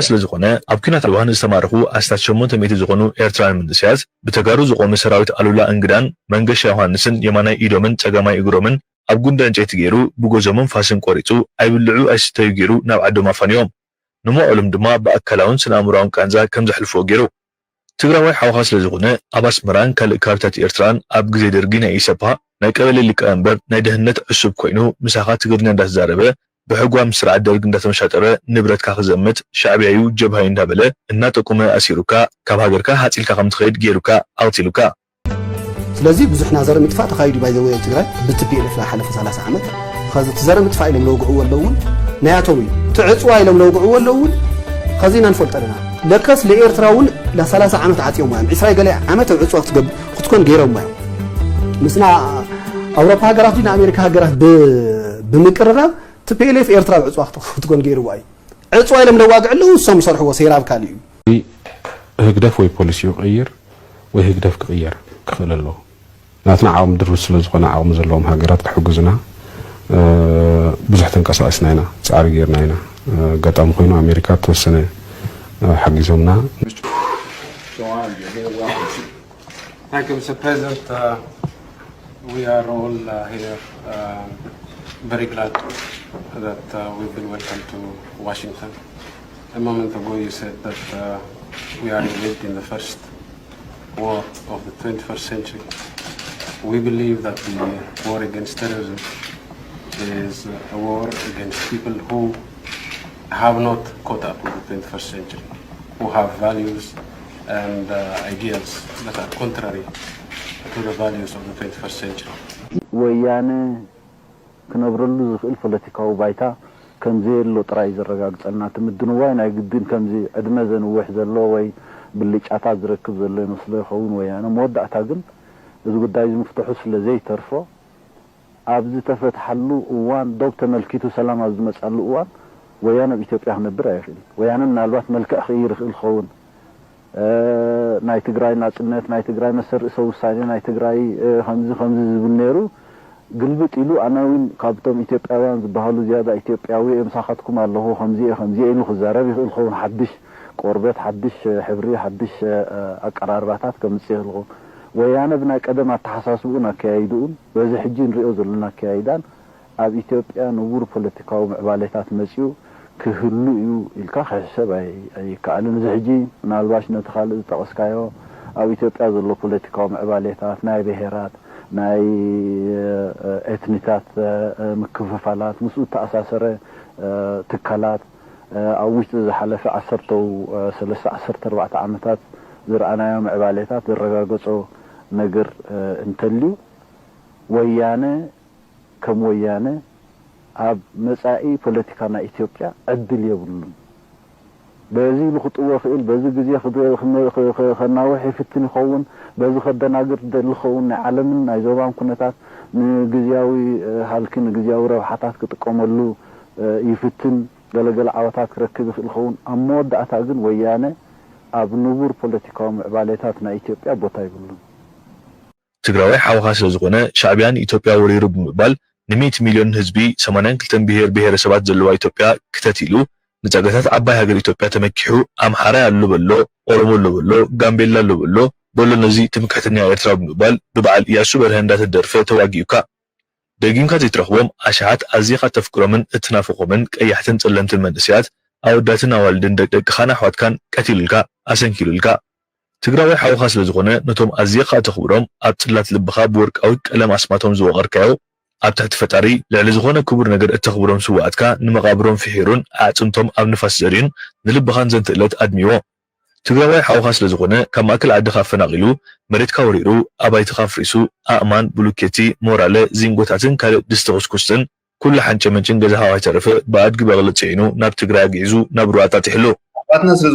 ስለ ዝኾነ፣ ኣብ ኲናት ዓድዋ ንዝተማረኹ ኣስታት ሸሞንተ ሚእቲ ዝኾኑ ኤርትራውያን መንእሰያት፣ ብተጋሩ ዝቖመ ሰራዊት ኣሉላ እንግዳን መንገሻ ዮሃንስን የማናይ ኢዶምን ጸጋማይ እግሮምን ኣብ ጉንዲ ዕንጨይቲ ገይሩ፣ ብጎዞምን ፋስን ቆሪጹ፣ ኣይብልዑ ኣይስተዩ ገይሩ ናብ ዓዶም ኣፋንዮም። ንመዋእሎም ድማ ብኣካላውን ስነ-ኣእምሮኣውን ቃንዛ ከም ዘሕልፍዎ ገይሩ። ትግራዋይ ሓውኻ ስለ ዝኾነ፣ ኣብ ኣስመራን ካልእ ከባቢታት ኤርትራን ኣብ ግዜ ደርጊ ናይ ኢሰፓ ናይ ቀበሌ ሊቀ-መንበር ናይ ደህንነት ዕሱብ ኮይኑ፣ ምሳኻ ትግርኛ እንዳተዛረበ፣ ብሕጓም ስርዓት ደርግ እንዳተመሻጠረ ንብረትካ ክዘምት ሻዕብያዩ ጀብሃዩ እንዳበለ እናጠቁመ ኣሲሩካ፣ ካብ ሃገርካ ሃጺልካ ከም ትኸይድ ገይሩካ ኣቕቲሉካ። ስለዚ ብዙሕ ናዘር ምጥፋእ ተኻይዱ ባይ ዘወይ ኣብ ትግራይ ብቲ ፒ ኤል ኤፍ ዝሓለፈ ሰላሳ ዓመት። ኸዚ እቲ ዘር ምጥፋእ ኢሎም ለውግዕዎ ኣለዉ እውን ናያቶም እዩ። እቲ ዕፅዋ ኢሎም ለውግዕዎ ኣለዉ እውን ኸዚ ኢና ንፈልጦ ኣለና። ለከስ ለኤርትራ እውን ለ ሰላሳ ዓመት ዓፅዮም እዮም። ዕስራ ገለ ዓመት ኣብ ዕፅዋ ክትገብ- ክትኮን ገይሮም እዮም። ምስና ኣውሮፓ ሃገራት ንኣሜሪካ ሃገራት ብ- ብምቅርራብ ቲ ፒ ኤል ኤፍ ኤርትራ ኣብ ዕፅዋ ክት- ክትኮን ገይርዋ እዩ። ዕፅዋ ኢሎም ለዋግዕ ኣለዉ እሶም ይሰርሕዎ ሴራ ኣብ ካልእ እዩ። ህግደፍ ወይ ፖሊሲኡ ክቕይር ወይ ህግደፍ ክቕየር ክኽእል ኣለዎ። ናትና ዓቕሚ ድሩት ስለ ዝኾነ ዓቕሚ ዘለዎም ሃገራት ክሕግዙና ብዙሕ ተንቀሳቒስና ኢና፣ ፃዕሪ ጌርና ኢና። ኣጋጣሚ ኮይኑ ኣሜሪካ ተወሰነ ሓጊዞምና። Thank you, Mister President. Uh, we are all uh, here um, very glad that uh, we've been welcomed to Washington. A moment ago, you said that uh, we are engaged in the first war of the twenty-first century. We believe that the war against terrorism is a war against people who have not caught up with the twenty-first century, who have values and uh, ideas that are contrary to the values of the twenty-first century. ወያነ ክነብረሉ ዝኽእል ፖለቲካዊ ባይታ ከም ዘየሎ ጥራይ እዩ ዘረጋግጸልና። እቲ ምድንዋይ ናይ ግድን ከምዚ ዕድመ ዘንውሕ ዘሎ ወይ ብልጫታት ዝረክብ ዘሎ ይመስሎ ይኸውን ወያነ። መወዳእታ ግን እዚ ጉዳይ እዚ ምፍትሑ ስለ ዘይተርፎ ኣብ ዝተፈትሓሉ እዋን ዶብ ተመልኪቱ ሰላም ኣብ ዝመጻሉ እዋን ወያነ ኣብ ኢትዮጵያ ክነብር ኣይኽእል። ወያነ ምናልባት መልክዕ ክቕይር ይኽእል ክኸውን። ናይ ትግራይ ናጽነት፣ ናይ ትግራይ መሰል ርእሰ ውሳኔ፣ ናይ ትግራይ ከምዚ ከምዚ ዝብል ነይሩ ግልብጥ ኢሉ ኣነ እውን ካብቶም ኢትዮጵያውያን ዝበሃሉ ዝያዳ ኢትዮጵያዊ እየ ምሳኻትኩም ኣለኹ ከምዚ እየ ከምዚ እየ ኢሉ ክዛረብ ይኽእል ክኸውን። ሓድሽ ቆርበት፣ ሓድሽ ሕብሪ፣ ሓድሽ ኣቀራርባታት ከምጽእ ይኽእል ክኸውን። ወያነ ብናይ ቀደም ኣተሓሳስብኡን ኣከያይድኡን በዚ ሕጂ ንሪኦ ዘለና ኣከያይዳን ኣብ ኢትዮጵያ ንቡር ፖለቲካዊ ምዕባሌታት መጺኡ ክህሉ እዩ ኢልካ ክሕሰብ ኣይከኣልን። እዚ ሕጂ ምናልባሽ ነቲ ካልእ ዝጠቐስካዮ ኣብ ኢትዮጵያ ዘሎ ፖለቲካዊ ምዕባሌታት ናይ ብሄራት፣ ናይ ኤትኒታት ምክፍፋላት፣ ምስኡ እተኣሳሰረ ትካላት ኣብ ውሽጢ ዝሓለፈ ዓሰርተው ሰለስተ ዓሰርተ ኣርባዕተ ዓመታት ዝረኣናዮ ምዕባሌታት ዘረጋገጾ ነገር እንተልዩ ወያነ ከም ወያነ ኣብ መጻኢ ፖለቲካ ናይ ኢትዮጵያ ዕድል የብሉን። በዚ ኢሉ ክጥወ ይኽእል፣ በዚ ግዜ ከናውሕ ይፍትን ይኸውን፣ በዚ ከደናግር ደሊ ይኸውን፣ ናይ ዓለምን ናይ ዞባን ኩነታት ንግዝያዊ ሃልኪ ንግዝያዊ ረብሓታት ክጥቀመሉ ይፍትን፣ ገለገለ ዓወታት ክረክብ ይኽእል ይኸውን። ኣብ መወዳእታ ግን ወያነ ኣብ ንቡር ፖለቲካዊ ምዕባሌታት ናይ ኢትዮጵያ ቦታ ይብሉን። ትግራዋይ ሓውኻ ስለ ዝኾነ ሻዕብያ ንኢትዮጵያ ወሪሩ ብምባል ንሚእቲ ሚልዮን ህዝቢ ሰማንያን ክልተን ብሄር ብሄረሰባት ዘለዋ ኢትዮጵያ ክተት ኢሉ ንፀገታት ዓባይ ሃገር ኢትዮጵያ ተመኪሑ ኣምሓራይ ኣሎ በሎ፣ ኦሮሞ ኣሎ በሎ፣ ጋምቤላ ኣሎ በሎ፣ በሎ ነዚ ትምክሕተኛ ኤርትራ ብምባል ብበዓል እያሱ በርሀ እንዳተደርፈ ተዋጊኡካ። ደጊምካ ዘይትረኽቦም ኣሽሓት ኣዚኻ ተፍቅሮምን እትናፍቖምን ቀያሕትን ጸለምትን መንእሰያት ኣወዳትን ኣዋልድን ደቂ ደቅኻን ኣሕዋትካን ቀቲሉልካ ኣሰንኪሉልካ። ትግራዋይ ሓውኻ ስለ ዝኾነ ነቶም ኣዚኻ እተኽብሮም ኣብ ጽላት ልብኻ ብወርቃዊ ቀለም ኣስማቶም ዝወቐርካዮ ኣብ ትሕቲ ፈጣሪ ልዕሊ ዝኾነ ክቡር ነገር እተኽብሮም ስውኣትካ ንመቓብሮም ፍሒሩን ኣዕጽምቶም ኣብ ንፋስ ዘሪኡን ንልብኻን ዘንትእለት ኣድምይዎ። ትግራዋይ ሓውኻ ስለ ዝኾነ ካብ ማእከል ዓድኻ ኣፈናቒሉ መሬትካ ወሪሩ ኣባይትኻ ኣፍሪሱ ኣእማን፣ ብሉኬቲ፣ ሞራለ፣ ዚንጎታትን ካልእ ድስቲ ኩስኩስትን ኩሉ ሓንጨመንጭን ገዛኻ ከይተረፈ ብኣድጊ በቕሊ ጺዒኑ ናብ ትግራይ ኣግዒዙ ናብርኡ ኣጣጢሑ ኣሎ።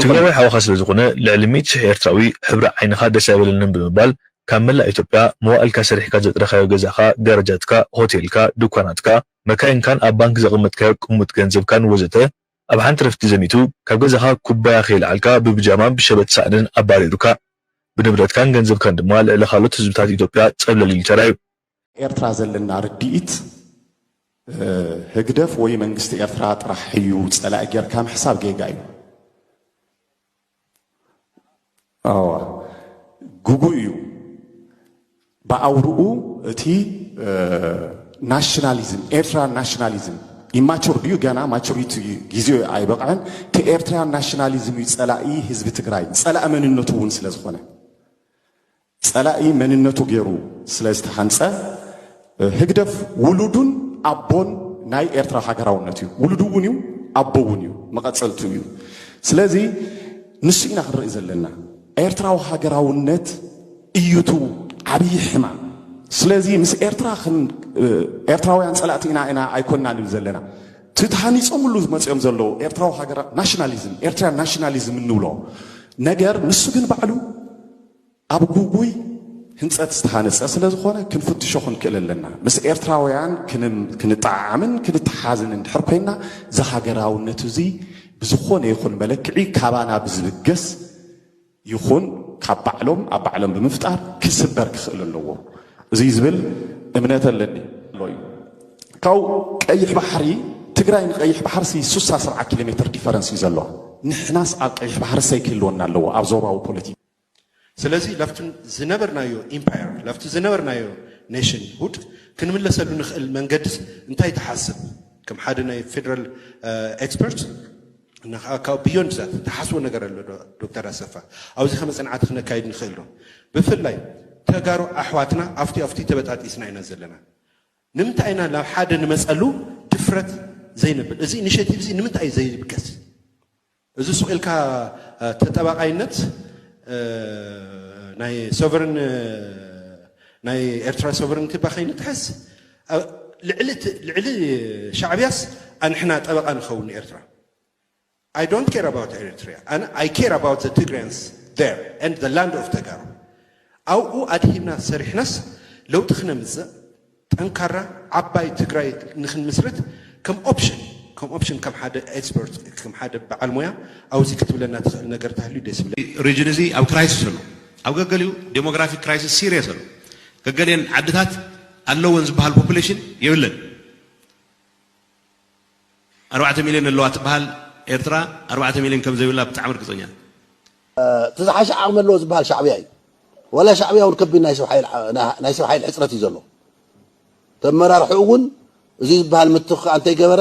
ትግራዋይ ሓውኻ ስለ ዝኾነ ልዕሊ ሚእቲ ሽሕ ኤርትራዊ ሕብሪ ዓይንኻ ደስ ኣይበለንን ብምባል ካብ መላእ ኢትዮጵያ መዋእልካ ሰሪሕካ ዘጥረኻዮ ገዛኻ፣ ጋረጃትካ፣ ሆቴልካ፣ ድኳናትካ፣ መካይንካን ኣብ ባንክ ዘቐመጥካዮ ቅሙጥ ገንዘብካን ወዘተ ኣብ ሓንቲ ረፍቲ ዘሚቱ ካብ ገዛኻ ኩባያ ከይለዓልካ ብብጃማን ብሸበጥ ሳእንን ኣባሪሩካ። ብንብረትካን ገንዘብካን ድማ ልዕሊ ካልኦት ህዝብታት ኢትዮጵያ ጸብለል ኢሉ ተራእዩ። ኤርትራ ዘለና ርድኢት ህግደፍ ወይ መንግስቲ ኤርትራ ጥራሕ እዩ ጸላኢ ጌርካ ምሕሳብ ጌጋ እዩ። ኣዋ ግጉይ እዩ። ብኣውርኡ እቲ ናሽናሊዝም ኤርትራ ናሽናሊዝም ኢማቹር ድዩ ገና ማቹሪቲ ግዜኡ ኣይበቕዐን። እቲ ኤርትራ ናሽናሊዝም እዩ ጸላኢ ህዝቢ ትግራይ፣ ጸላኢ መንነቱ እውን ስለ ዝኾነ፣ ጸላኢ መንነቱ ገይሩ ስለ ዝተሃንጸ፣ ህግደፍ ውሉዱን ኣቦን ናይ ኤርትራ ሃገራውነት እዩ። ውሉዱ እውን እዩ፣ ኣቦ እውን እዩ፣ መቐጸልቱ እዩ። ስለዚ ንሱ ኢና ክንርኢ ዘለና። ኤርትራዊ ሃገራውነት እዩቱ ዓብዪ ሕማም። ስለዚ ምስ ኤርትራ ክን-፣ ኤርትራውያን ጸላእቲ ኢና፣ ኢና ኣይኮንና ንብል ዘለና። እቲ ተሃኒጾምሉ ዝመጽኦም ዘለዉ ኤርትራዊ ሃገራ-፣ ናሽናሊዝም፣ ኤርትራ ናሽናሊዝም እንብሎ ነገር ንሱ ግን ባዕሉ ኣብ ጉጉይ ህንጸት ዝተሃነጸ ስለ ዝኾነ ክንፍትሾ ክንክእል ኣለና። ምስ ኤርትራውያን ክንም-፣ ክንጠዓዓምን ክንተሓዝን እንድሕር ኮይንና፣ እዚ ሃገራውነት እዚ ብዝኾነ ይኹን መለክዒ ካባና ብዝብገስ ይኹን ካብ ባዕሎም ኣብ ባዕሎም ብምፍጣር ክስበር ክኽእል ኣለዎ። እዚ ዝብል እምነት ኣለኒ ኣሎ እዩ። ካብኡ ቀይሕ ባሕሪ፣ ትግራይ ንቀይሕ ባሕሪ ሲ ሱሳ ሰብዓ ኪሎ ሜትር ዲፈረንስ እዩ ዘለዎ። ንሕናስ ኣብ ቀይሕ ባሕሪ ሰይ ክህልወና ኣለዎ ኣብ ዞባዊ ፖለቲካ። ስለዚ ላብቲ ዝነበርናዮ ኢምፓየር፣ ላብቲ ዝነበርናዮ ኔሽንሁድ ክንምለሰሉ ንኽእል መንገዲ እንታይ ትሓስብ? ከም ሓደ ናይ ፌደራል ኤክስፐርት እና ከዓ ካብ ብዮንድ ዛት ትሓስቦ ነገር ኣሎ ዶ-፣ ዶክተር ኣሰፋ? ኣብዚ ከመ ፅንዓት ክነካይድ ንኽእል ዶ? ብፍላይ ተጋሩ ኣሕዋትና ኣብቲ ኣብቲ ተበጣጢስና ኢና ዘለና። ንምንታይ ኢና ናብ ሓደ ንመፀሉ ድፍረት ዘይነብል? እዚ ኢኒሽቲቭ እዚ ንምንታይ እዩ ዘይብገስ? እዚ ሱቕ ኢልካ፣ እ፣ ተጠባቓይነት፣ እ፣ ናይ ሶቨርን፣ እ፣ ናይ ኤርትራ ሶቨርንቲ ባ ከይንትሕዝ፣ እ፣ ልዕሊ ት-፣ ልዕሊ ሻዕብያስ ኣንሕና ጠበቓ ንኸውን ንኤርትራ። I don't care about Eritrea. ኣነ I care about the Tigrayans there and the land of ተጋሩ። ኣብኡ ኣድሂብና ሰሪሕናስ ለውጢ ክነምጽእ፣ ጠንካራ ዓባይ ትግራይ ንክንምስርት ከም ኦፕሽን፣ ከም ኦፕሽን፣ ከም ሓደ ኤክስፐርት፣ ከም ሓደ በዓል ሞያ ኣብዚ ክትብለና ትኽእል ነገር ተህልዩ ደስ ይብለኒ። ሪጅን እዚ ኣብ ክራይሲስ ኣሎ። ኣብ ገገሊኡ ዴሞግራፊክ ክራይሲስ ሲሪየስ ኣሎ። ገገሊአን ዓድታት ኣለወን ዝበሃል ፖፑሌሽን የብለን። ኣርባዕተ ሚልዮን ኣለዋ ትበሃል ኤርትራ፣ ኣርባዕተ ሚልዮን ከም ዘይብላ ብጣዕሚ ርግጸኛ። እቲ ዝሓሸ ዓቕሚ ኣለዎ ዝበሃል ሻዕብያ እዩ። ዋላ ሻዕብያ እውን ከቢድ ናይ ሰብ ሓይል፣ ናይ ሰብ ሓይል ሕፅረት እዩ ዘሎ። ተመራርሕኡ እውን እዚ ዝበሃል ምትኽኻእ እንተይገበረ፣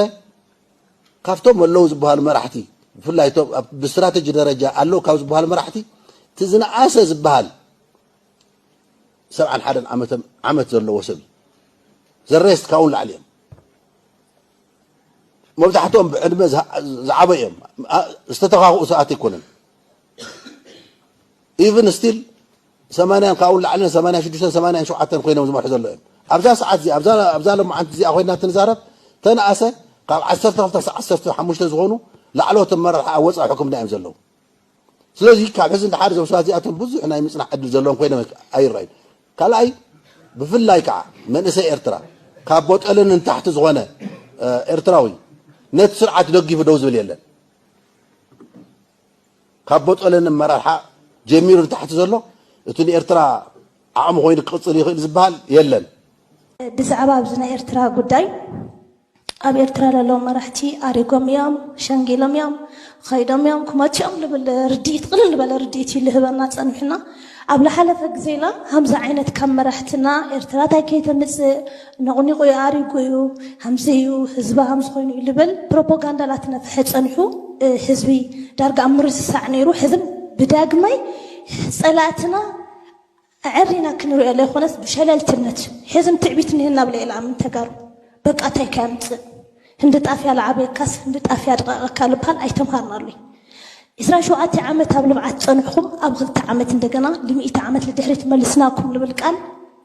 ካብቶም ኣለዉ ዝበሃሉ መራሕቲ፣ ብፍላይ እቶም ኣብ፣ ብስትራተጂ ደረጃ ኣለዉ ካብ ዝበሃሉ መራሕቲ፣ እቲ ዝነኣሰ ዝበሃል ሰብዓን ሓደን ዓመተ-፣ ዓመት ዘለዎ ሰብ እዩ። ዘ ሬስት ካብኡ ንላዕሊ እዮም። መብዛሕትኦም ብዕድመ ዝሃ-፣ ዝዓበዩ እዮም። ኣ-፣ ዝተተኻኽኡ ሰባት ኣይኮነን። ኢቭን ስቲል ሰማንያን ካብኡ ንላዕልን ሰማንያን ሽዱሽተን ሰማንያን ሸውዓተን ኮይኖም ዝመርሑ ዘለዉ እዮም። ኣብዛ ሰዓት እዚኣ፣ ኣብዛ፣ ኣብዛ ሎማዓንቲ እዚኣ ኮይና ትንዛረብ፣ ተነኣሰ ካብ ዓሰርተ ክልተ ክሳብ ዓሰርተ ሓሙሽተ ዝኾኑ ላዕለዎት ኣመራርሓ ኣብ ወፃኢ ሕክምና እዮም ዘለዉ። ስለዚ ካብ ሕዚ ንደሓር እዞም ሰባት እዚኣቶም ብዙሕ ናይ ምፅናሕ ዕድል ዘለዎም ኮይኖም ኣይረኣዩን። ካልኣይ ብፍላይ ከዓ መንእሰይ ኤርትራ ካብ ቦጠልን ንታሕቲ ዝኾነ፣ እ፣ ኤርትራዊ ነቲ ስርዓት ደጊፉ ደው ዝብል የለን። ካብ ቦጠልን ኣመራርሓ ጀሚሩ ንታሕቲ ዘሎ እቲ ንኤርትራ ዓቕሚ ኮይኑ ክቕፅል ይኽእል ዝበሃል የለን። ብዛዕባ ኣብዚ ናይ ኤርትራ ጉዳይ ኣብ ኤርትራ ዘለዉ መራሕቲ ኣሪጎም እዮም፣ ሸንጊሎም እዮም፣ ኸይዶም እዮም፣ ክመፅኦም ልብል ርድኢት፣ ቅልል ዝበለ ርድኢት እዩ ልህበና ፀኒሑና። ኣብ ልሓለፈ ግዜና ከምዚ ዓይነት ካብ መራሕትና ኤርትራ ታይ ከይተምፅእ ነቑኒቑ እዩ፣ ኣሪጉ እዩ፣ ከምዚ እዩ፣ ህዝባ ከምዚ ኮይኑ እዩ ልብል ፕሮፓጋንዳ ላትነፍሐ ፀኒሑ፣ ህዝቢ ዳርጋ ኣብ ምርስሳዕ ነይሩ። ሕዝም ብዳግማይ ፀላእትና ኣዐሪና ክንሪኦ ዘይኮነስ ብሸለልትነት ሕዝም ትዕቢት እኒሀና ብለ ኢለ ኣምን ተጋሩ በቃ ታይ ከ ኣምፅእ ህንዲ ጣፍያ ለዓበየካስ ህንዲ ጣፍያ ድቐቐካ ልብሃል ኣይተምሃርናሉይ። ዒስራን ሸውዓተ ዓመት ኣብ ልምዓት ፀንሕኹም ኣብ ክልተ ዓመት እንደገና ልምኢቲ ዓመት ልድሕሪት መልስናኩም ልብል ቃል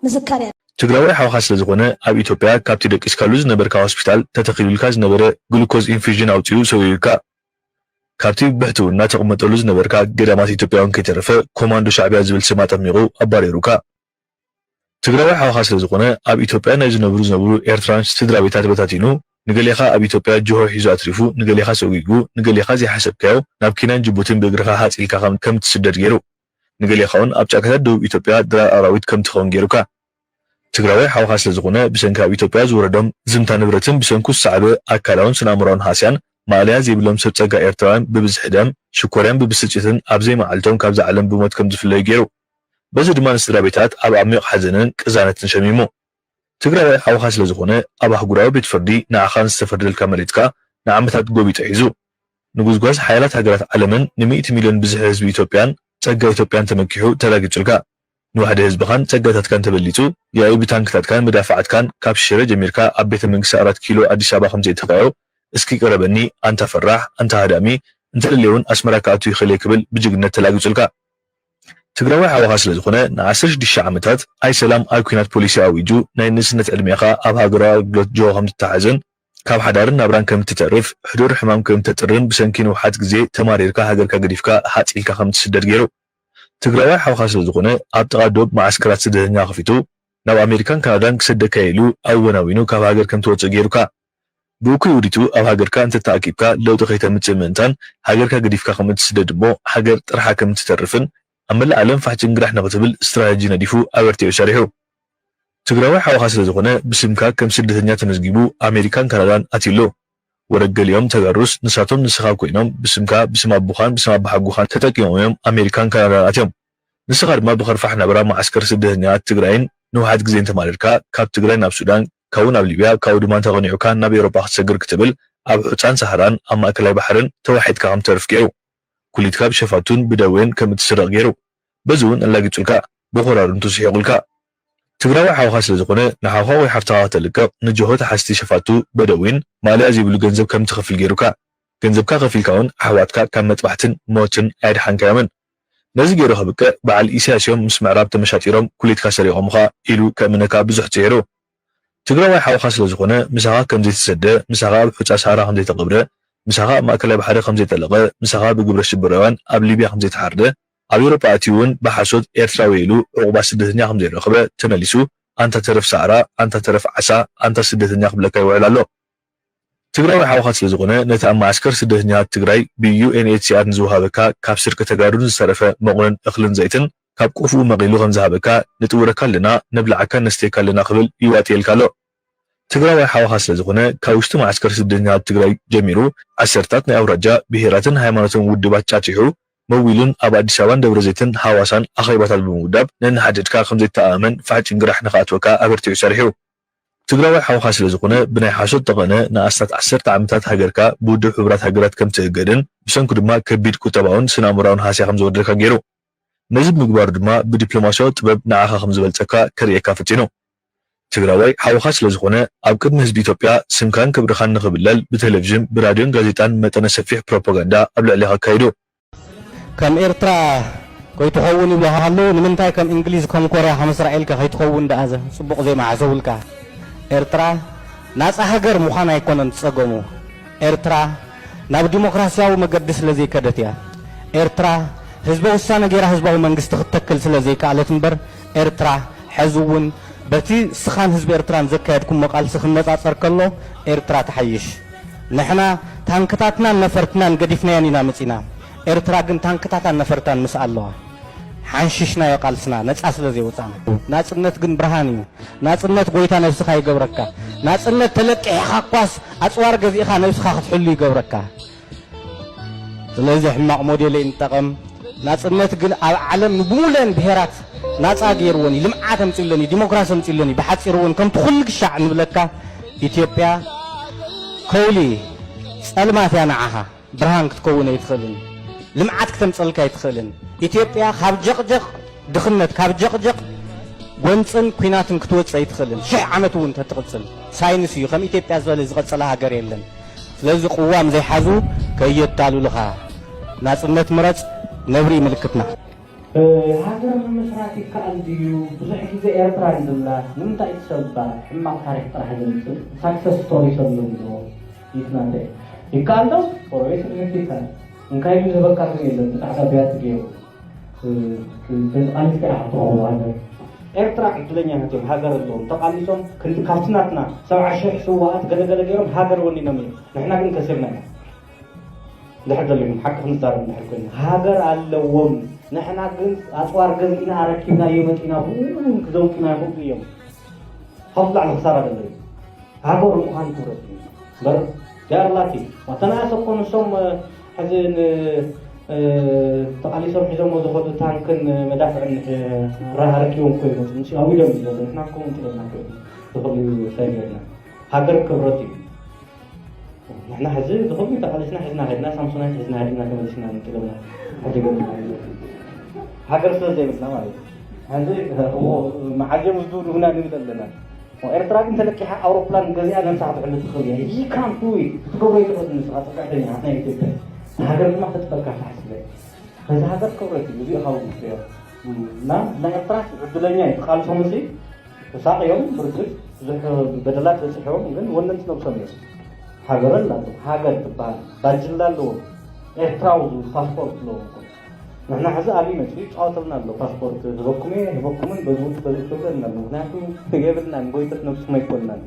ምዝካር እያ። ትግራዋይ ሓውኻ ስለዝኾነ ኣብ ኢትዮጵያ ካብቲ ደቂስካሉ ዝነበርካ ሆስፒታል ተተኺሉልካ ዝነበረ ግሉኮዝ ኢንፊዥን ኣውፂኡ ሰዊኡካ። ካብቲ ብሕትውና ተቕመጠሉ ዝነበርካ ገዳማት ኢትዮጵያ እውን ከይተረፈ ኮማንዶ ሻዕቢያ ዝብል ስም ኣጠሚቑ ኣባሪሩካ። ትግራዋይ ሓውኻ ስለዝኾነ ኣብ ኢትዮጵያ ናይ ዝነብሩ ዝነብሩ ኤርትራውያን ስድራ ቤታት በታቲኑ ንገሌኻ ኣብ ኢትዮጵያ ጅሆ ሒዙ ኣትሪፉ ንገሌኻ ሰጒጉ ንገሌኻ ዘይሓሰብካዮ ናብ ኬንያን ጅቡቲን ብእግርኻ ሃጽ ኢልካ ከም ትስደድ ገይሩ ንገሌኻ እውን ኣብ ጫካታት ደቡብ ኢትዮጵያ ድራር ኣራዊት ከም ትኸውን ገይሩካ። ትግራዋይ ሓውኻ ስለዝኾነ ብሰንኪ ኣብ ኢትዮጵያ ዝወረዶም ዝምታ ንብረትን ብሰንኩ ዝሰዓበ ኣካላውን ስነ-ኣእምሮኣውን ሃስያን ማእለያ ዘይብሎም ሰብ ጸጋ ኤርትራውያን ብብዝሒ ደም፣ ሽኮርያን ብብስጭትን ኣብ ዘይመዓልቶም ካብዛ ዓለም ብሞት ከም ዝፍለዩ ገይሩ። በዚ ድማ ንስድራ ቤታት ኣብ ዓሚቕ ሓዘንን ቅዛነትን ሸሚሙ። ትግራዋይ ሓውኻ ስለ ዝኾነ ኣብ ኣህጉራዊ ቤት ፍርዲ ንዓኻ ንዝተፈርደልካ መሬትካ ንዓመታት ጎቢጡ ሒዙ። ንጉዝጓዝ ሓያላት ሃገራት ዓለምን ንሚእቲ ሚልዮን ብዝሒ ህዝቢ ኢትዮጵያን ጸጋ ኢትዮጵያን ተመኪሑ ተላጊጹልካ። ንዋሕዲ ህዝብኻን ጸጋታትካን ተበሊጹ፣ ያኢ ብታንክታትካን መዳፍዓትካን ካብ ሽረ ጀሚርካ ኣብ ቤተ መንግስቲ ኣራት ኪሎ ኣዲስ ኣበባ ከም ዘእተኻዮ፣ እስኪ ቅረበኒ ኣንታ ፈራሕ ኣንታ ሃዳሚ፣ እንተደልየ እውን ኣስመራ ክኣቱ ይኽእል እየ ክብል ብጅግነት ተላጊጹልካ። ትግራዋይ ሓውኻ ስለ ዝኾነ ንዓሰርተ ሽዱሽተ ዓመታት ኣይ ሰላም ኣይ ኲናት ፖሊሲ ኣዊጁ ናይ ንእስነት ዕድሜኻ ኣብ ሃገራዊ ኣገልግሎት ጅሆ ከም ትተሓዝን ካብ ሓዳርን ናብራን ከም ትተርፍ፣ ሕዱር ሕማም ከም ተጥርን ብሰንኪ ንውሓት ግዜ ተማሪርካ ሃገርካ ገዲፍካ ሃጽ ኢልካ ከም ትስደድ ገይሩ። ትግራዋይ ሓውኻ ስለ ዝኾነ ኣብ ጥቓ ዶብ መዓስከራት ስደተኛ ከፊቱ ናብ ኣሜሪካን ካናዳን ክሰደካ ኢሉ ኣወናዊኑ ካብ ሃገር ከም ትወጽእ ገይሩካ። ብእኩይ ውዲቱ ኣብ ሃገርካ እንተተኣኪብካ ለውጢ ከይተምጽእ ምእንታን ሃገርካ ገዲፍካ ከም እትስደድ እሞ ሃገር ጥርሓ ከም እትተርፍን ኣብ መላእ ዓለም ፋሕ ጭንግራሕ ንኽትብል ስትራተጂ ነዲፉ ኣበርቲዑ ሰሪሑ። ትግራዋይ ሓውኻ ስለ ዝኾነ ብስምካ ከም ስደተኛ ተመዝጊቡ ኣሜሪካን ካናዳን ኣትዩ ኣሎ። ወረግ ገሊኦም ተጋሩስ ንሳቶም ንስኻ ኮይኖም ብስምካ፣ ብስም ኣቦኻን ብስም ኣባሓጎኻን ተጠቂሞም እዮም ኣሜሪካን ካናዳን ኣትዮም። ንስኻ ድማ ብኸርፋሕ ናብራ መዓስከር ስደተኛታት ትግራይን ንውሓት ግዜን ተማሪርካ ካብ ትግራይ ናብ ሱዳን፣ ካብኡ ናብ ሊብያ፣ ካብኡ ድማ እንተቐኒዑካ ናብ ኤውሮጳ ክትሰግር ክትብል ኣብ ሑጻን ሳህራን ኣብ ማእከላይ ባሕርን ተዋሒጥካ ከም ትተርፍ ገይሩ። ኩሊትካ ብሸፋቱን ብደዌን ከም እትስረቕ ገይሩ። በዚ እውን ኣላጊጹልካ፣ ብኾራርንቱ ስሒቑልካ። ትግራዋይ ሓውኻ ስለ ዝኾነ ንሓውኻ ወይ ሓፍትኻ ከተልቅቕ ንጀሆ ተሓዝቲ ሸፋቱ በደዊን ማእለያ ዘይብሉ ገንዘብ ከም ትኸፍል ገይሩካ። ገንዘብካ ከፊልካ እውን ኣሕዋትካ ካብ መጥባሕትን ሞትን ኣየድሓንካዮምን። ነዚ ገይሩ ከብቅዕ በዓል ኢሳያስ እዮም ምስ ምዕራብ ተመሻጢሮም ኩሊትካ ሰሪቖምኻ ኢሉ ከእምነካ ብዙሕ ጽዒሩ። ትግራዋይ ሓውኻ ስለ ዝኾነ ምሳኻ ከም ዘይተሰደ፣ ምሳኻ ኣብ ሑጻ ሳህራ ከም ዘይተቐብረ፣ ምሳኻ ኣብ ማእከላይ ባሕሪ ከም ዘይጠለቐ፣ ምሳኻ ብግብረ ሽበራውያን ኣብ ሊብያ ከም ዘይተሓርደ፣ ኣብ ኤውሮጳ ኣትዩ እውን ብሓሶት ኤርትራዊ ኢሉ ዕቑባ ስደተኛ ከም ዘይረኸበ ተመሊሱ ኣንታ ተረፍ ሳዕራ፣ ኣንታ ተረፍ ዓሳ፣ ኣንታ ስደተኛ ክብለካ ይውዕል ኣሎ። ትግራዋይ ሓውኻ ስለ ዝኾነ ነቲ ኣብ መዓስከር ስደተኛታት ትግራይ ብ ዩ ኤን ኤች ሲ ኣር ንዝወሃበካ ካብ ስርቂ ተጋሩ ንዝተረፈ መቑሎን እኽልን ዘይትን ካብ ቆፍኡ መቒሉ ከም ዝሃበካ ንጥውረካ ኣለና፣ ነብልዓካን ነስተየካ ኣለና ክብል ይዋጥየልካ ኣሎ። ትግራዋይ ሓውኻ ስለ ዝኾነ ካብ ውሽጢ መዓስከር ስደተኛታት ትግራይ ጀሚሩ ዓሰርታት ናይ ኣውራጃ ብሄራትን ሃይማኖትን ውድባት ጫጪሑ መዊሉን ኣብ ኣዲስ ኣበባን ደብረዘይትን ሃዋሳን ኣኼባታት ብምውዳብ ነንሓድሕድካ ከም ዘይተኣማመን ፋሕ ጭንግራሕ ንኽኣትወካ ኣበርቲዑ ሰሪሑ። ትግራዋይ ሓውኻ ስለ ዝኾነ ብናይ ሓሶት ጠቐነ ንኣስታት ዓሰርተ ዓመታት ሃገርካ ብውድብ ሕቡራት ሃገራት ከም ትእገድን ብሰንኩ ድማ ከቢድ ቁጠባውን ስነ ኣእምሮኣውን ሃስያ ከም ዝወርደካ ገይሩ። ነዚ ብምግባሩ ድማ ብዲፕሎማስያዊ ጥበብ ንዓኻ ከም ዝበልጸካ ከርእየካ ፈቲኑ። ትግራዋይ ሓውኻ ስለ ዝኾነ ኣብ ቅድሚ ህዝቢ ኢትዮጵያ ስምካን ክብርኻን ንኽብለል ብቴሌቪዥን ብራድዮን ጋዜጣን መጠነ ሰፊሕ ፕሮፓጋንዳ ኣብ ልዕሌኻ ኣካይዱ። ከም ኤርትራ ከይትኸውን ይብሉኻ ኣለዉ። ንምንታይ ከም እንግሊዝ ከም ኮርያ ከም እስራኤል ከ ከይትኸውን ደኣ ዘ-፣ ጽቡቕ ዘይመሓሰቡልካ? ኤርትራ ናጻ ሃገር ምዃን ኣይኮነን ጸገሙ። ኤርትራ ናብ ዲሞክራስያዊ መገዲ ስለ ዘይከደት እያ። ኤርትራ ህዝበ ውሳነ ገይራ ህዝባዊ መንግስቲ ክትተክል ስለ ዘይከኣለት እምበር፣ ኤርትራ ሕዚ እውን በቲ ንስኻን ህዝቢ ኤርትራን ዘካየድኩሞ ቃልሲ ክነጻጸር ከሎ ኤርትራ ትሓይሽ። ንሕና ታንክታትናን ነፈርትናን ገዲፍናየን ኢና መጺና። ኤርትራ ግን ታንክታታን ነፈርታን ምስኣ ኣለዋ። ሓንሺሽናዮ ቃልስና ነጻ ስለ ዘይወጻና። ናጽነት ግን ብርሃን እዩ። ናጽነት ጎይታ ነብስኻ ይገብረካ። ናጽነት ተለቂሕኻ እኳስ ኣጽዋር ገዚእኻ ነብስኻ ክትሕሉ ይገብረካ። ስለዚ ሕማቕ ሞዴል ኣይንጠቐም። ናጽነት ግን ኣብ ዓለም ንብሙሉአን ብሄራት ናጻ ገይርወን እዩ፣ ልምዓት ኣምጺኡለን እዩ፣ ዲሞክራሲ ኣምጺኡለን እዩ። ብሓጺሩ እውን ከምቲ ኩሉ ግሻዕ ንብለካ ኢትዮጵያ ከውሊ ጸልማት እያ ንዓኻ። ብርሃን ክትከውን ኣይትኽእልን። ልምዓት ክተምጸልካ ኣይትኽእልን። ኢትዮጵያ ካብ ጀቕጀቕ ድኽነት፣ ካብ ጀቕጀቕ ጎንጽን ኲናትን ክትወጽእ ኣይትኽእልን። ሽሕ ዓመት እውን ተትቕጽል። ሳይንስ እዩ። ከም ኢትዮጵያ ዝበለ ዝቐጸለ ሃገር የለን። ስለዚ ቅዋም ዘይሓዙ ከየታልሉኻ። ናጽነት ምረጽ፣ ነብሪ ምልክትና። እ፣ ሃገር ምምስራት ይከኣል ድዩ? ብዙሕ ግዜ ኤርትራ እንድላ ንምንታይ እቲ ሰብ እባ ሕማቕ ታሪኽ ጥራሕ ዘምጽእ? ሳክሰስ ስቶሪ ሰብ ዘምጽኦ ይትናተ ይከኣል ዶ? ጎረቤት ትምህርቲ ይከኣል። እንካይ ድዩ ዝህበካ ግን የለን። ብጣዕሳ ቢያት ገይሩ፣ እ፣ እ፣ ተቃሊስካ ኢኻ ትረኽቦ ሃገር። ኤርትራ ዕድለኛታት እዮም። ሃገር ኣለዎም። ተቃሊሶም ክንዲ ካብቲ ናትና ሰብዓ ሽሕ ስዋኣት ገለገለ ገይሮም ሃገር ወኒኖም እዮም። ንሕና ግን ከሲርና ኢና። እንድሕር ደሊኹም ሓቂ ክንዛረብ እንድሕር ኮይና፣ ሃገር ኣለዎም። ንሕና ግን ኣጽዋር ገዚእና ኣረኪብናዮ መጺና፣ ብኡ እውን ክዘውጡና ይኽእሉ እዮም። ካብዚ ላዕሊ ክሳራ ዘሎ እዩ። ሃገር ምዃን ክብረት እዩ። እምበር They are lucky. ዋተናኣሰ እኮ ንሶም ሕዚ ተቃሊሶም ሒዞሞ ዝኸዱ ታንክን መዳፍዕን ረኪቦም እኮ ይመፁ ምስ ኣዊዶም እዩ ዘሎ። ንሕና እኮ እንጥለና እኮ እዩ ዝኽእል እዩ ሳይገርና ሃገር ክብረት እዩ። ንሕና ሕዚ ዝኽእል ተቃሊስና ሒዝና ሄድና ሳምሶናይት ሒዝና ሄድና ተመሊስና እንጥለና ሓደገ ሃገር ስለ ዘይብልና ማለት እዩ። ሕዚ መዓጀም ዝዱር ይሁና ንብል ኣለና። ኤርትራ ግን ተለቂሓ ኣውሮፕላን ገዚኣ ነብሳ ክትሕሉ ትኽእል እያ። You can't do it። ክትገብሮ ይትኽእል ንስኻ ጽግዕተኛ ናይ ኢትዮጵያ። ንሃገር ድማ ክትበካ ትሓስበ። ከዚ ሃገር ክብረት እዩ። እዚኡ ካብ ዝፍዮ። እና ናይ ኤርትራ ዕድለኛ እዩ። ተቃልሶም እዚ ተሳቅዮም ብርግጽ ብዙሕ በደላት በጽሕዎም ግን ወነንቲ ነብሶም እዮም። ሃገር ኣላቶም። ሃገር ትበሃል ባጅላ ኣለዎም። ኤርትራዊ ዝብል ፓስፖርት ኣለዎም እኮ። ንሕና ሕዚ ኣብይ መፅኡ ይፃወተልና ኣሎ። ፓስፖርት ህበኩም እየ ህበኩምን በዚ ውጭ በዚ ውጭ ብለና ኣሎ። ምክንያቱ የብልናን ጎይተት ነብስኩም ኣይኮንናን።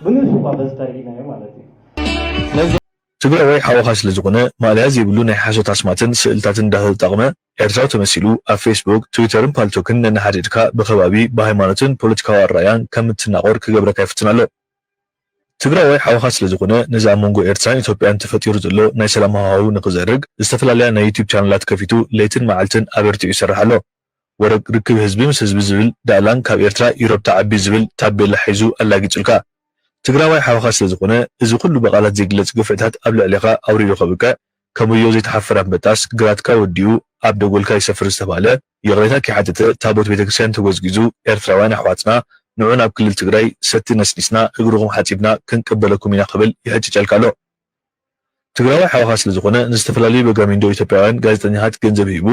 ብንሱ እኳ በዚ ተርኢናዮ ማለት እዩ። ትግራዋይ ሓውኻ ስለዝኾነ ማእለያ ዘይብሉ ናይ ሓሶት ኣስማትን ስእልታትን እንዳተጠቕመ ኤርትራዊ ተመሲሉ ኣብ ፌስቡክ፣ ትዊተርን ፓልቶክን ነናሓድድካ ብኸባቢ፣ ብሃይማኖትን ፖለቲካዊ ኣረኣያን ከም እትናቖር ክገብረካ ይፍትን ኣሎ። ትግራዋይ ሓውኻ ስለዝኾነ ነዚ ኣብ መንጎ ኤርትራን ኢትዮጵያን ተፈጢሩ ዘሎ ናይ ሰላም ሃዋህው ንኽዘርግ ዝተፈላለያ ናይ ዩትዩብ ቻነላት ከፊቱ ለይትን መዓልትን ኣበርቲዑ ይሰርሕ ኣሎ። ወረ ርክብ ህዝቢ ምስ ህዝቢ ዝብል ዳእላን ካብ ኤርትራ ኢሮብ ትዓቢ ዝብል ታቤላ ሒዙ ኣላጊጹልካ። ትግራዋይ ሓውኻ ስለዝኾነ እዚ ኩሉ ብቓላት ዘይግለጽ ግፍዕታት ኣብ ልዕሌኻ ኣውሪዱ ከብቅዕ ከም ወዮ ዘይተሓፍር ኣንበጣስ ግራትካ ወዲኡ ኣብ ደጎልካ ይሰፍር ዝተባህለ ይቕሬታ ከይሓተተ ታቦት ቤተክርስትያን ተጎዝጊዙ ኤርትራውያን ኣሕዋትና ንዑ ናብ ክልል ትግራይ ሰቲ ነስኒስና እግርኹም ሓጺብና ክንቅበለኩም ኢና ክብል ይሕጭጨልካ ኣሎ። ትግራዋይ ሓውኻ ስለዝኾነ ንዝተፈላለዩ በጋሚንዶ ኢትዮጵያውያን ጋዜጠኛታት ገንዘብ ሂቡ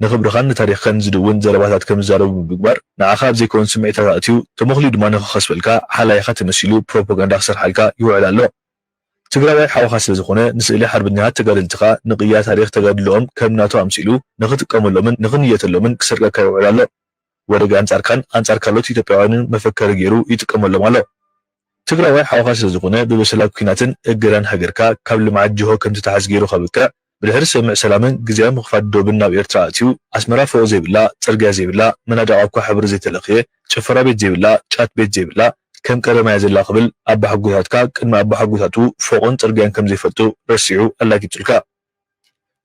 ንኽብርኻን ንታሪኽካን ዝድውን ዘረባታት ከም ዝዛረቡ ብምግባር ንዓኻ ኣብ ዘይከውን ስምዒታት ኣእትዩ ተመኽልዩ ድማ ንኽኸስበልካ ሓላይኻ ተመሲሉ ፕሮፓጋንዳ ክሰርሓልካ ይውዕል ኣሎ። ትግራዋይ ሓውኻ ስለዝኾነ ንስእሊ ሓርበኛታት ተጋደልትኻ ንቅያ ታሪኽ ተጋድሎኦም ከም ናቱ ኣምሲሉ ንኽጥቀመሎምን ንኽንየተሎምን ክሰርቀካ ይውዕል ኣሎ። ወረግ ኣንጻርካን ኣንጻር ካልኦት ኢትዮጵያውያንን መፈከሪ ገይሩ ይጥቀመሎም ኣሎ። ትግራዋይ ሓውኻ ስለዝኾነ ብበሰላ ኲናትን እገዳን ሃገርካ ካብ ልምዓት ጅሆ ከምትትሓዝ ገይሩ ከብቅዕ ብድሕሪ ስምምዕ ሰላምን ግዝያዊ ምኽፋት ዶብን ናብ ኤርትራ ኣእትዩ ኣስመራ ፎቕ ዘይብላ፣ ጽርግያ ዘይብላ፣ መናድቓ እኳ ሕብሪ ዘይተለኽየ፣ ጭፈራ ቤት ዘይብላ፣ ጫት ቤት ዘይብላ፣ ከም ቀደማ እያ ዘላ ክብል ኣባሓጎታትካ ቅድሚ ኣባሓጎታቱ ፎቕን ጽርግያን ከምዘይፈልጡ ረሲዑ ኣላጊጹልካ።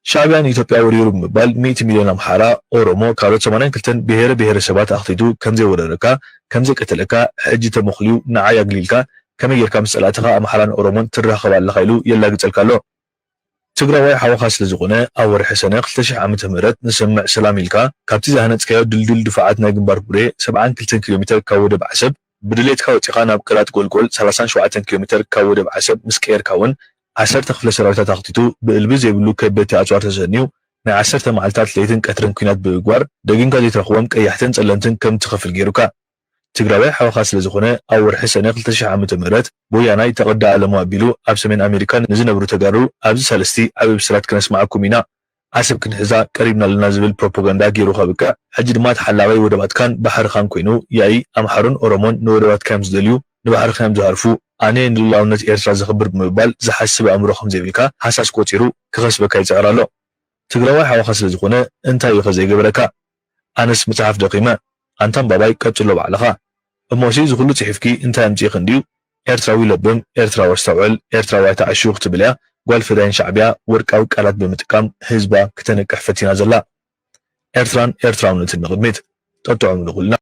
ሻዕብያ ንኢትዮጵያ ወሪሩ ብምባል ሚእቲ ሚልዮን ኣምሓራ፣ ኦሮሞ፣ ካልኦት ሰማንያን ክልተን ብሄረ ብሄረሰባት ኣኽቲቱ ከምዘይወረረካ፣ ከምዘይቀተለካ፣ ሕጂ ተመኹልዩ ንዓይ ኣግሊልካ ከመይ ጌርካ ምስ ጸላእትኻ ኣምሓራን ኦሮሞን ትራኸብ ኣለኻ ኢሉ የላግጸልካ ኣሎ። ትግራዋይ ሓውኻ ስለዝኾነ ኣብ ወርሒ ሰነ ክልተ ሽሕ ዓመተ ምህረት ንስምምዕ ሰላም ኢልካ ካብቲ ዝሃነጽካዮ ድልዱል ድፋዓት ናይ ግንባር ቡሬ ሰብዓን ክልተን ኪሎ ሜተር ካብ ወደብ ዓሰብ ብድሌትካ ወጺኻ ናብ ቅላጥ ጎልጎል ሰላሳን ሸውዓተን ኪሎ ሜተር ካብ ወደብ ዓሰብ ምስ ቀየርካ እውን ዓሰርተ ክፍለ ሰራዊታት ኣኽቲቱ ብእልቢ ዘይብሉ ከበድቲ ኣጽዋር ተሰንዩ ናይ ዓሰርተ መዓልታት ለይትን ቀትርን ኲናት ብምግባር ደጊምካ ዘይትረኽቦም ቀያሕትን ጸለምትን ከም ትኸፍል ገይሩካ። ትግራዋይ ሓውኻ ስለዝኾነ ኣብ ወርሒ ሰነ ክልተ ሽሕ ዓመተ ምህረት ብወያናይ ተቐዳ ኣለሙ ኣቢሉ ኣብ ሰሜን ኣሜሪካ ንዝነብሩ ተጋሩ ኣብዚ ሳልስቲ ዓቢ ብስራት ክነስምዓኩም ኢና። ዓሰብ ክንሕዛ ቀሪብና ኣለና ዝብል ፕሮፓጋንዳ ገይሩ ከብቅዕ፣ ሕጂ ድማ ተሓላባይ ወደባትካን ባሕርኻን ኮይኑ፣ ያኢ ኣምሓሩን ኦሮሞን ንወደባትካ እዮም ዝደልዩ፣ ንባሕርኻ እዮም ዝሃርፉ፣ ኣነ ንልኡላውነት ኤርትራ ዘኽብር ብምባል ዝሓስብ ኣእምሮ ከምዘይብልካ ሃሳስ ቆጺሩ ክኸስበካ ይጽዕር ኣሎ። ትግራዋይ ሓውኻ ስለዝኾነ እንታይ እዩ ከ ዘይገበረካ? ኣነስ ምጽሓፍ ደኺመ። ኣንታ ኣንባባይ ቀጽሎ ባዕልኻ። እሞሲ እዚ ኩሉ ጽሒፍኪ እንታይ ኣምጺእኺ እንድዩ? ኤርትራዊ ለብም፣ ኤርትራዊ ኣስተውዕል፣ ኤርትራዊ ኣይትዓሹ ክትብል እያ ጓል ፈዳይን ሻዕብያ ወርቃዊ ቃላት ብምጥቃም ህዝባ ክተንቅሕ ፈቲና ዘላ። ኤርትራን ኤርትራውነትን ንቕድሚት። ጠጥዑም ንኹልና።